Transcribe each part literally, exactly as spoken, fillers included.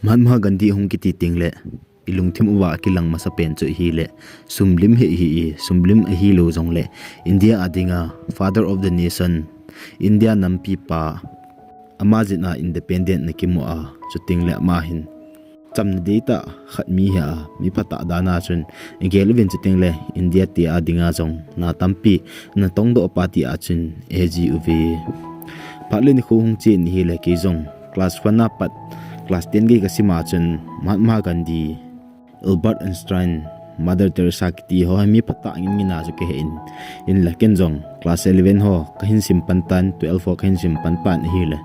Mahatma Gandhi hung kiti teng le, i lungthim uva kilang masa pen chu ahile, sumlim hi hi i, sumlim ahilou jongle, India a dinga Father of the Nation, India nampi pa, ama jeh a independent ana kimu a, chuteng le ama hin chamna deitah khat mi hi a, mi phatah dan a chun, i gel uvin chuteng le, India te a dinga jong, na tampi, ana tongdoh pa ti a chun, eiji uve. Phat le nikho hung chen ahile kei jong, class one a pat, class ten gei kasim a chun, Mahatma Gandhi, Albert Einstein, Mother Teresa kiti ho, mi phatah ngin ngin a chu kahe in, hinla ken jong, class eleven ho, kahin sim pan tan, twelve ho, kahin sim pan pan ahile.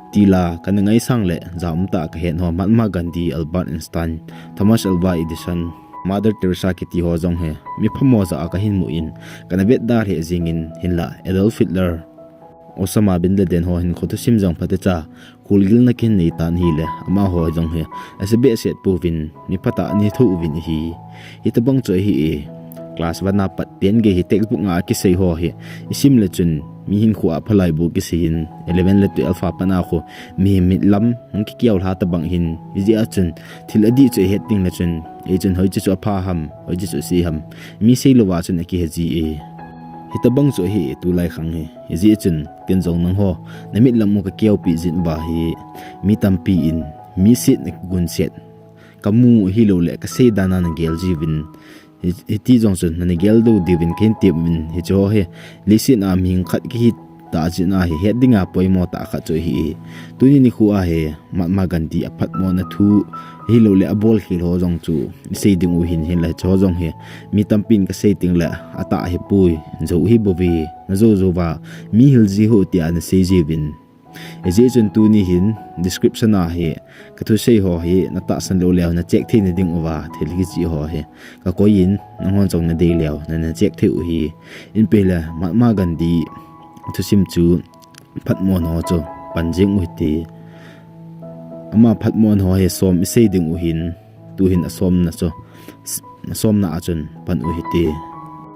Tila, kana ngaisang le, ja um tah kahet ho, Mahatma Gandhi, Albert Einstein, Thomas Alva Edison, Mother Teresa kiti ho jong hi, mi phamo ja a kahin mu in, kana vetda lheh jing in, hinla, Adolf Hitler, Osama bin Laden ho hin khothusim jong phatecha, kulgilna kahin nei tan ahile, amaho jong hi, ase behseh pouvin, mi phatah ana hi thou uvin ahi. Hitobang chu ahi e, class one a pat ten gei hi textbook a kisei ho hi, i sim le chun, mi hinkho a phalai bou kisei in, eleven le twelve a pat a khu, mi hi mit lam, hung kikiau lha tobang hin, hijeh a chun, thil adih chu i het ding le chun, ei chun hoiche chu apha ham, hoiche chu ase ham, mi seilou va chun akihe ji e. Hitobang chu ahi e, tulai khang hi. Hijeh chun, ken jong nangho, na mit lam u kakiaupi jin uva hi, mi tampi in, mi set na gunset, kamu ahilou le, kasei dan a nagel jiuvin, hi, hiti jong chun, nana geldoh diuvin, kahin tep uvin, hiche ho hi, leiset a mihing khat kihi tah jeh a hi, het dinga poimo tah khat chu ahi e. Tuni nikho a hi, Mahatma Gandhi aphatmo na thu, ahilou le, abolkhel ho jong chu, i sei ding u hin, hinla hiche ho jong hi, mi tampin kasei teng le, atah hipoi, jou hi bouve, najou jou va, mi hil ji hih un tia nasei jiuvin. Hijeh chun tuni hin, description a hi, kathusei ho hi, natahsan lou leu, na check thei na ding uva, thil kicheh ho hi, kakoi in, nanghon jong nadei leu, nana check thei u hi, in pe le, Mahatma Gandhi, thusim chu, phatmo na ho chu, pan jing u hite. Ama phatmo na ho hi, som i sei ding u hin, tuhin asomna chu, asomna a chun pan u hite.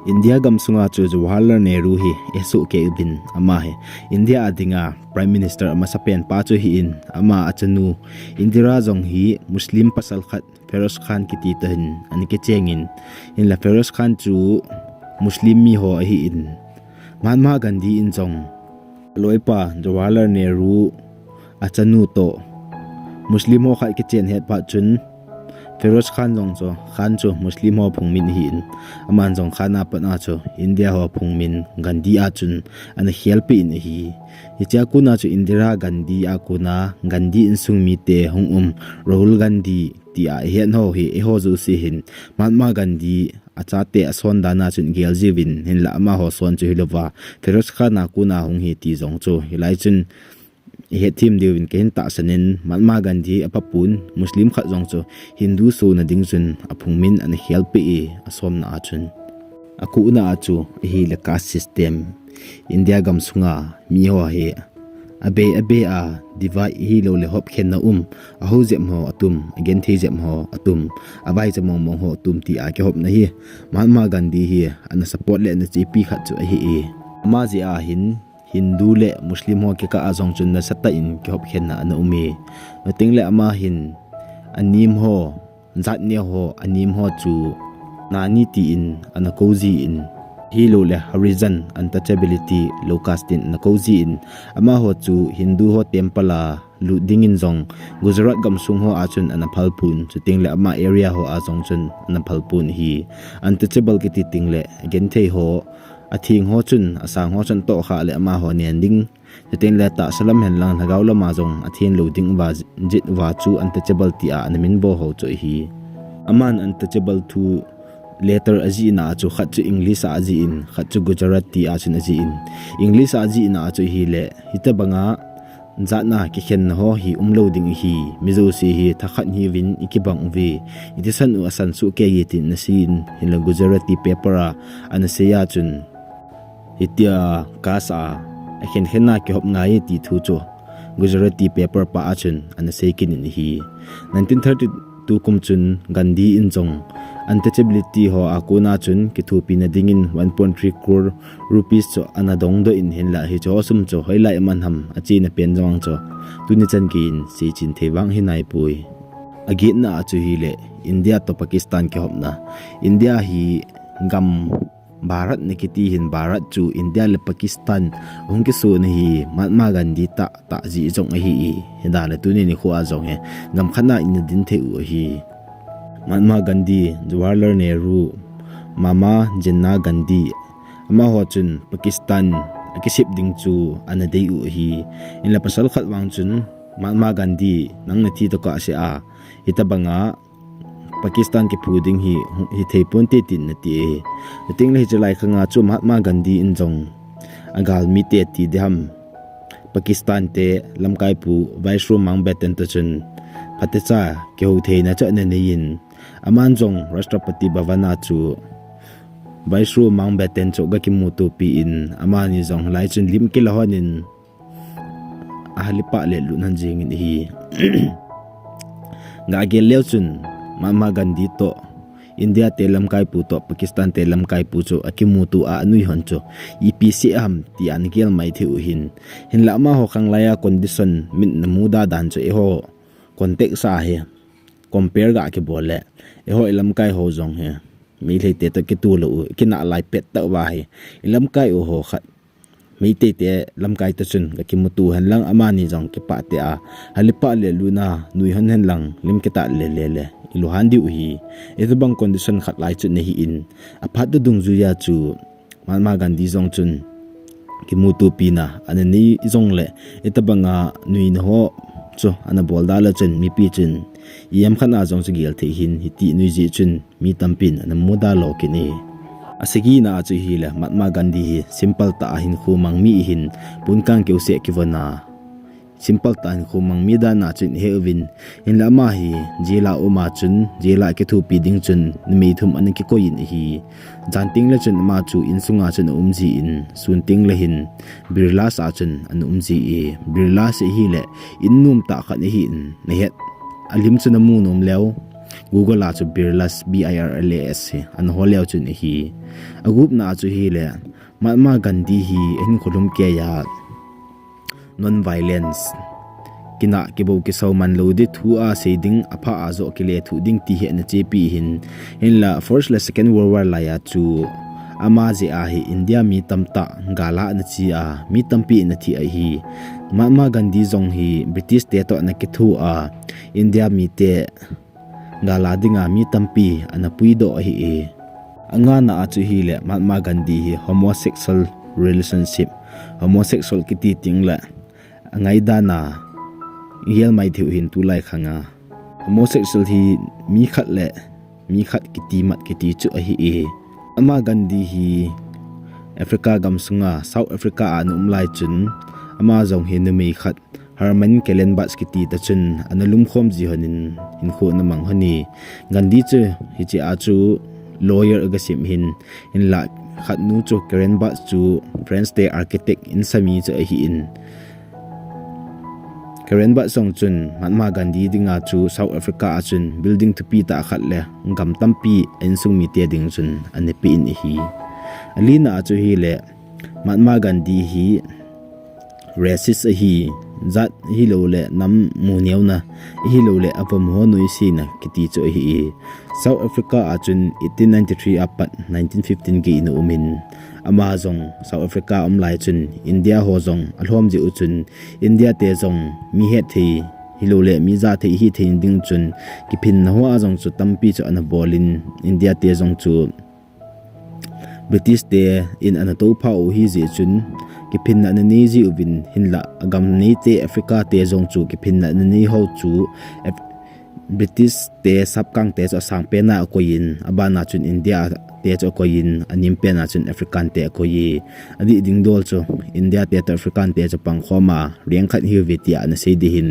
India gamsunga chu Jawaharlal Nehru hi eisuh kei uvin ama hi India a dinga Prime Minister amasapen pa chu ahin ama achanu Indira jong hi Muslim pasal khat Feroz Khan kiti toh hin ana kichengin hinla Feroz Khan chu Muslim mi ho ahin Mahatma Gandhi in jong aloipa Jawaharlal Nehru achanu toh Muslim ho khat kichen het phat chun Feroz Khan jong chu Khan chu Muslim ho phungmin ahin aman jong Khan a pat a chu India ho phungmin Gandhi a chun ana khelpeh in ahi. Hichea kona chu Indira Gandhi a kona Gandhi insung mite hung um Rahul Gandhi tia ihet ho hi eiho jouse hin Mahatma Gandhi achate ason dan a chun igel jiuvin hinla amaho son chu hilouva Feroz Khan a kona hung hi ti jong chu hilai chun ihet them diuvin kahin tahsan in Mahatma Gandhi apapun Muslim khat jong chu Hindu sona ding chun aphungmin ana khelpeh e asomna a chun. Akona a chu ahile caste system India gamsunga mi ho hi abei abei a divide hilou le hopkhenna um ahou jep ho atum agenthei jep ho atum avaicha mong mong ho atum tia kihopna hi Mahatma Gandhi hi ana support le ana chepi khat chu ahi e. Ama jeh a hin Hindu le Muslim ho kikah a jong chun nasatah in kihopkhenna ana um e. Chuteng le ama hin anem ho, jat neo ho, anem ho chu nani tin ana kou jin hilou le Harijan untouchability low caste tin ana kou jin amaho chu Hindu ho temple a lut dingin jong Gujarat gamsung ho a chun ana phalpon chuteng le ama area ho a jong chun ana phalpon ahi. Untouchable kiti teng le agenthei ho atheng ho chun, asang ho chun tohkhah le amaho nen ding. Chuteng le tahsa lam henlang lhagao lama jong athen lou ding uva, jeh uva chu untouchable tia ana minvo ho chu ahi. Aman untouchable thu letter ajihna a chu khat chu English a ajih in, khat chu Gujarati a chun ajih in. English a ajihna a chu ahile, hitobanga jatna kikhenna ho hi umlou ding ahi, mi jouse hi thakhat hiuvin ikibang uve, itisan u asan soh kei e tin ana seiyin, hinla Gujarati paper a ana sei a chun, hitia caste a akhen khenna kihop ngai e ti thu chu Gujarati paper pa a chun ana sei kit in ahi. Nineteen thirty-two kum chun Gandhi in jong untouchability ho a kona chun kithopina dingin one point three crore rupees chu ana dongdoh in hinla hiche ho sum chu hoilai man ham achena pen jong chu tuni chan geiyin seichen thei vang hi naipoi. Agetna a chu hileh India toh Pakistan kihopna. India hi gam Bharat na kiti hin, Bharat chu India le Pakistan hung kisona hi Mahatma Gandhi tah tah jeh jong ahi e. Hidan le tuni nikho a jong hi gam khat na in na din thei u ahi. Mahatma Gandhi, Jawaharlal Nehru, Mama Jinnah Gandhi, amaho chun Pakistan akisep ding chu ana dei u ahi. Hinla pasal khat vang chun, Mahatma Gandhi, nang na thi tokah seh a, hitabanga Pakistan kiphu ding hi, hithei ponte tin ana ti e. Chutengle hiche lai khanga chu Mahatma Gandhi in jong agalmite ti diham, Pakistan te lamkaipu Viceroy Mountbatten toh chun phatecha kihou theina chu ana nei in, aman jong Rashtrapati Bhavan a chu Viceroy Mountbatten chu aga kimutopi in, amani jong hilai chun lim kila hon in, ahal le pah le lut hon jeng in ahi. Ga gel leu chun Mahatma Gandhi toh India te lamkaipu toh Pakistan te lamkaipu chu akimuto a anui hon chu ipi seh ham ti ana gel mai thei u hin. Hinla amaho khanglai a condition min na muda dan chu eiho context a hi compare ga kibol le, eiho ilamkai ho jong hi Meitei te toh kitoh lou u, kinah lai pet tah uva hi ilamkai u ho khat Meitei te lamkai toh chun ga kimuto hen lang, amani jong kipah tah a, ahal le pah le lut na nui hon hen lang, lim kitah le le le ilu hon diu ahi. Hitabang condition khat lai chu ana hi in, aphat dungjui a chu Mahatma Gandhi jong chun kimutopina ana nei jongle, hitabanga nuina ho chu ana bol da le chun mipi chun ijem khat na jong chu gel thei hin, hiti nui jeh chun mi tampin ana muda lou kit e. Asagina a chu hileh Mahatma Gandhi hi simple tah a hinkho mang mi ahin, pon kang keuseh kivon a simple tah a hinkho mang mi dan a chun ihe uvin, hinla ama hi jail a um a chun, jail a kithopi ding chun numei thum ana kikoi in ahi. Jan tengle chun ama chu insunga chun aum jin, sun tengle hin Birlas a chun ana um ji e. Birlas ahileh in nom tah khat ahin, nahet, alim chu namu nom leu, Google a chu Birlas, B I R L A S hi ana hol leu chun ahi. Agupna a chu hileh Mahatma Gandhi hi ahinkho lhumkeiya non-violence, kinah kibou kisou man lou ding, thu asei ding, apha a joh kilethuh ding ti hi ana chepi hin. Hinla First le Second World War lai a chu ama jeh a hi India mi tamtah gal a ana che a, mi tampi ana thi ahi. Mahatma Gandhi jong hi British te toh ana kitho a, India mite gal a dinga mi tampi ana puidoh ahi e. Angana a chu hileh Mahatma Gandhi hi homosexual relationship, homosexual kiti tengle angaidan a igel mai thei u hin, tulai khanga homosexual hi mi khat le mi khat kitimat kiti chu ahi e. Ama Gandhi hi Africa gamsunga, South Africa a ana um lai chun, ama jong hi numei khat Herman Kallenbach kiti toh chun ana lumkhom ji hon in, hinkho ana mang hon e. Gandhi chu hiche a chu lawyer aga sim hin, hinla khatnu chu Kallenbach chu French te architect, insami chu ahin, Kallenbach jong chun Mahatma Gandhi dinga chu South Africa a chun building thupi tah khat le gam tampi a insung mite ding chun ana pe in ahi. Alina a chu hileh Mahatma Gandhi hi racist ahi, jat ahilouleh nam muneona ahilouleh avom ho noisena kiti chu ahi e. South Africa a chun eighteen ninety-three apat nineteen fifteen gei ana um in, ama jong South Africa a um lai chun India ho jong alhom jeh u chun India te jong mi hetthei ahilouleh mi jathei hithei ding chun kiphinna ho a jong chu tampi chu ana bol in, India te jong chu British te in ana toupha u ahi jeh chun kiphinna ana nei ji uvin, hinla agam neite Africa te jong chu kiphinna ana nei ho chu Af-, British te sapkang te chu asangpen a akoi in, abana chun India te chu akoi in, anempen a chun African te akoi e. Adih ding dol chu India te toh African te chu pangkhom a, reng khat ahiuve tia ana sei ding ahin,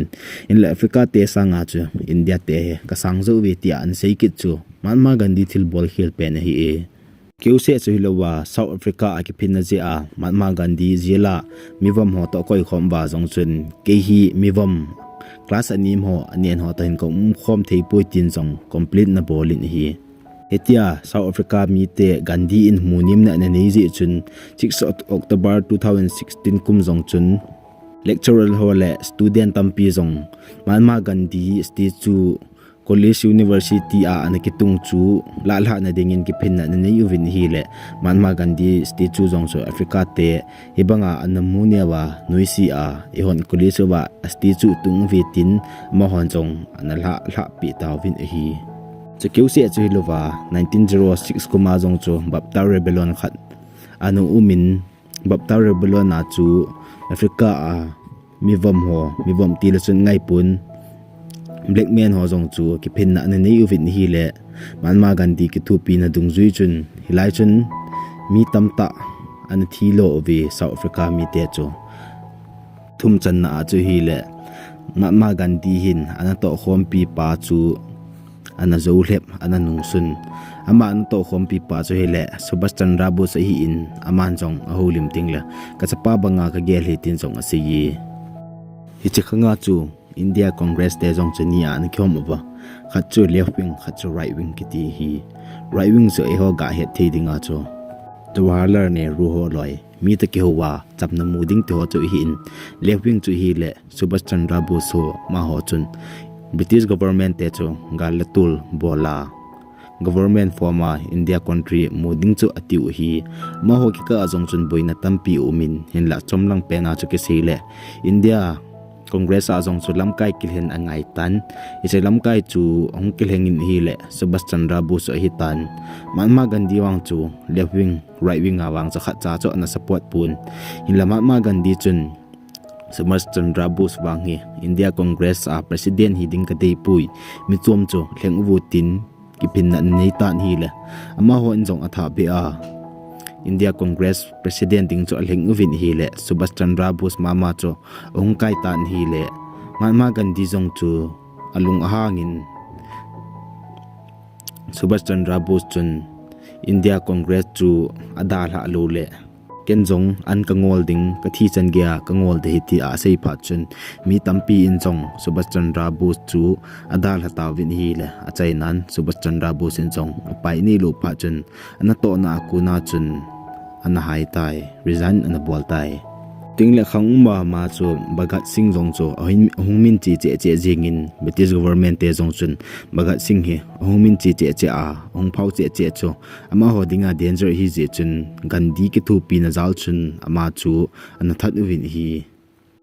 hinla Africa te sanga chu India te hi kasang jou uve tia ana sei kit chu Mahatma Gandhi thilbol khel pen ahi e. Keuseh chu hilouva, South Africa a kiphinna jeh a Mahatma Gandhi jail a mivom ho toh akoikhom uva jong chun, kei hi mivom, class anem ho, anen ho toh hin kaumkhom theipoi tin jong complain ana bol in ahi. Hitia South Africa mite Gandhi in munemna ana nei jeh chun, six Oc-, October two thousand sixteen kum jong chun lecturer ho le student tampi jong Mahatma Gandhi statue College University a ana kitung chu lahlhahna dingin kiphinna ana nei uvin ahile, Mahatma Gandhi statue jong chu Africa te hibanga ana mu neo a, nuisi a, eihon college uva a statue tung uve tin, amahon jong ana lahlhah peh tauvin ahi. Chukeu seh chu hilouva, nineteen zero six kum a jong chu Bapta Rebellion khat ana umin, Bapta Rebellion a chu Africa a mivom ho, mivom tile chun ngaipon, black man ho jong chu kiphinna ana nei uvin ahile, Mahatma Gandhi kithopina dungjui chun, hilai chun mi tamtah ana thilo uve South Africa mite chu. Thumchanna a chu hile, Mahatma Gandhi hin ana tohkhompi pa chu ana joulhep, ana nungsun. Ama ana tohkhompi pa chu hile, Subhas Chandra Bose ahin, aman jong ahoulim tengle, kachapa banga kagel ahi tin jong aseiye. Hiche khanga chu India Congress te jong chu ni a ana kihom uva. Khat chu left wing, khat chu right wing kiti ahi. Right wing chu eiho gahet thei dinga chu Jawaharlal Nehru holoi, mi toh kihouva chamna mu ding tiho chu ahin. Left wing chu hile, Subhas Chandra Bose ho, amaho chun British government te chu gal le tol bola, government form a India country mu ding chu atiu ahi. Amaho kikah a jong chun boina tampi aumin, hinla chomlang pena chu kiseile, India Congress a jong chu lamkai kilhen angaitan. Hiche lamkai chu ahung kilhengin ahile, Subhas Chandra Bose chu ahitan. Mahatma Gandhi vang chu left wing, right wing a vang chu khatcha chu ana support pon. Hinla Mahatma Gandhi chun Subhas Chandra Bose vang hi India Congress a president hiding kadeipoi, michom chu lheng uvo tin kiphinna anei tan ahile, amahon jong athah beh a, India Congress president ding chu alheng uvin ahile, Subhas Chandra Bose mama chu ahung kai tan ahile, Mahatma Gandhi jong chu alung ahangin, Subhas Chandra Bose chun India Congress chu adalhah loule, ken jong an kangol ding, kathi chan geiya kangol ding ahi tia asei phat chun, mi tampi in jong Subhas Chandra Bose chu adalha tauvin ahile, achainan Subhas Chandra Bose in jong upai neilou phat chun, anatohna a kona chun ana hai tai, resign ana bol tai. Tengle khang um mama chu Bhagat Singh jong chu ahung, ahung minche cheh cheh jengin, British government te jong chun Bhagat Singh hi ahung minche cheh cheh a, ahung phao cheh cheh chu amaho dinga danger ahijeh chun, Gandhi kithopina jal chun ama chu ana that uvin ahi.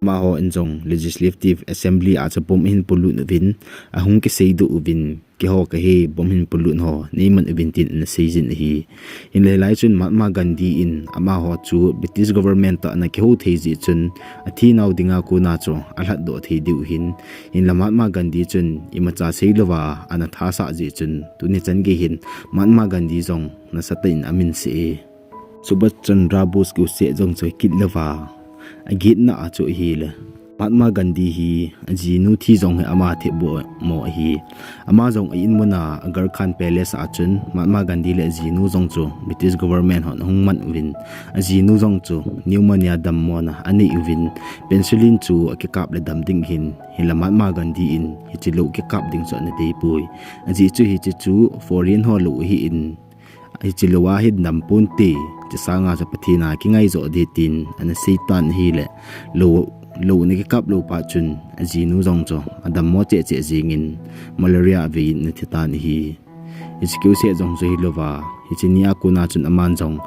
Amahon jong Legislative Assembly a chu bomb ahin polut uvin, ahung kiseidoh uvin, keiho kahi, bomb hin polut ho neiman uvin tin ana seijin ahi. Hinla hilai chun Mahatma Gandhi in amaho chu British government toh ana kihou thei jeh chun, athinau dinga kona chu alhatdoh thei diu ahin. Hinla Mahatma Gandhi chun imacha seilouva ana thasah jeh chun, tuni chan gei hin Mahatma Gandhi jong nasatah in aminseh e. Subhas Chandra Bose kiuseh jong chu kit louva, agetna a chu ahile, Mahatma Gandhi hi ajinu thi jong hi ama thepboh mo ahi. Ama jong a-in muna Aga Khan Palace a chun Mahatma Gandhi le ajinu jong chu British government hon ahung man uvin, ajinu jong chu pneumonia dammona anei uvin, penicillin chu akikap le dam ding ahin, hinla Mahatma Gandhi in hiche lou kikap ding chu ana deipoi. Ajeh chu hiche chu foreign ho lou ahin, hiche lou a hin dam ponte, hiche sanga chu Pathen a kingai joh ding tin ana seitan ahile, lou, lou ana kikap lou phat chun ajinu jong chu adammo cheh cheh jengin, malaria avei in ana thitan ahi. Hiche kiuseh jong chu hilouva, hiche ni a kona chun aman jong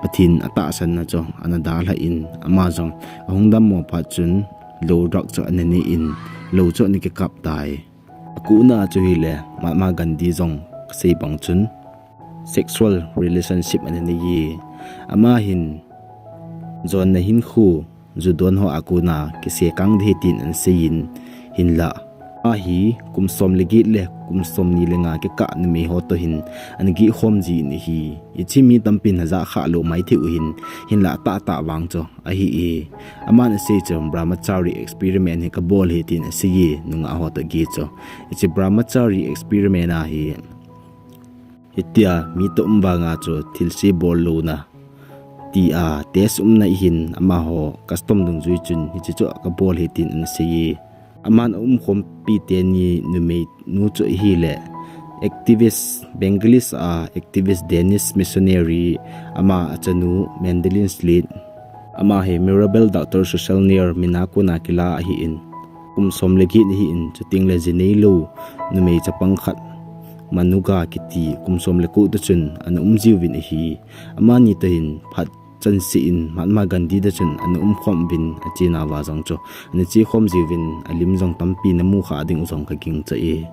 Pathen atahsanna chu ana dalhan, ama jong ahung dammo phat chun lou drug chu ana nei in, lou chu ana kikap tai. Akona chu hile, Mahatma Gandhi jong kasei bang chun sexual relationship ana neiye. Ama hin jonna hinkho, ju don ho a kona kisekang ding ahi tin ana seiyin, hinla ama hi kum som le get le kum somni le nga kikah numei ho toh hin ana gihkhom jin ahi. Hiche mi tampin ajah khah lou maithei u ahin, hinla atahtah vang chu ahi e. Aman asei chu Brahmachari experiment hi kabol ahi tin aseiye, nungah ho toh gei chu. Hiche Brahmachari experiment a hi, hitia mi toh um vanga chu thilse bol louna tia test umna ahin, amaho custom dungjui chun hiche chu kabol ahi tin ana seiye. Aman aumkhompi teni numeinu chu ahile, activist, Bengalese a activist Danish missionary, ama achanu Mandolin Slate, ama hi Mirabel Doctor Susselnaer mina kona kila ahin. Kum som le get ahin, chuting le jinei lou numei chapang khat, Manuga kiti, kum som le ko toh chun ana um jiuvin ahi. Amani toh hin phat chansehin Mahatma Gandhi toh chun ana umkhom uvin, achena uva jong chu ana chekhom jiuvin, alim jong tampi namu kha ding u jong kagingchai.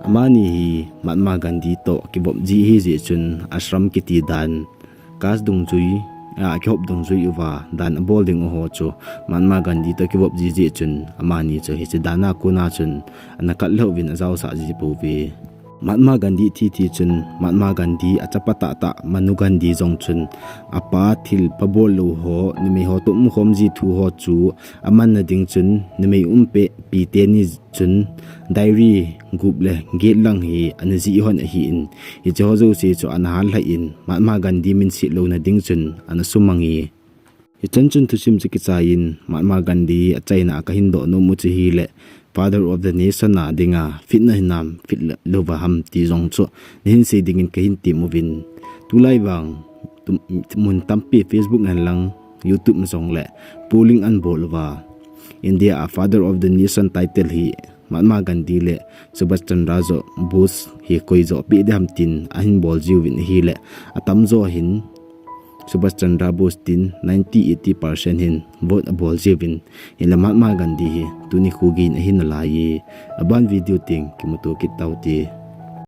Amani hi Mahatma Gandhi toh kivop ji ahi jeh chun ashram kiti dan, caste dungjui, a, kihop dungjui uva dan abol ding u ho chu Mahatma Gandhi toh kivop ji jeh chun amani chu hiche dan a kona chun ana kal lheh uvin ajaosah ji pouve. Mahatma Gandhi thi thi chun Mahatma Gandhi achapa tahtah Manu Gandhi jong chun apa thil phabol lou ho, numei ho toh umkhom ji thu ho chu amanna ding chun numei umpi teni chun diary gup le get lang hi ana jih hon ahin, hiche ho jouse chu ana hallhai in Mahatma Gandhi minset louna ding chun ana sumang e. Hichan chun thusim chu kichai in Mahatma Gandhi achaina a kahin doh nom u chu hile Father of the Nation a dinga fit na hinam, fit louva ham ti jong chu nahin sei dingin kahin tem uvin. Tulai vang mun tampi Facebook hen lang YouTube jong le polling ana bol uva, India a Father of the Nation title hi Mahatma Gandhi le Subhash Chandra Bose hi koi johpi ding ham tin ahin bol jiuvin ahile, atamjo hin Subhash Chandra Bose tin ninety eighty percent hin vote abol jiuvin, hinla Mahatma Gandhi hi tuni kho geiyin ahin alai e. Aban video teng kimuto kit taute.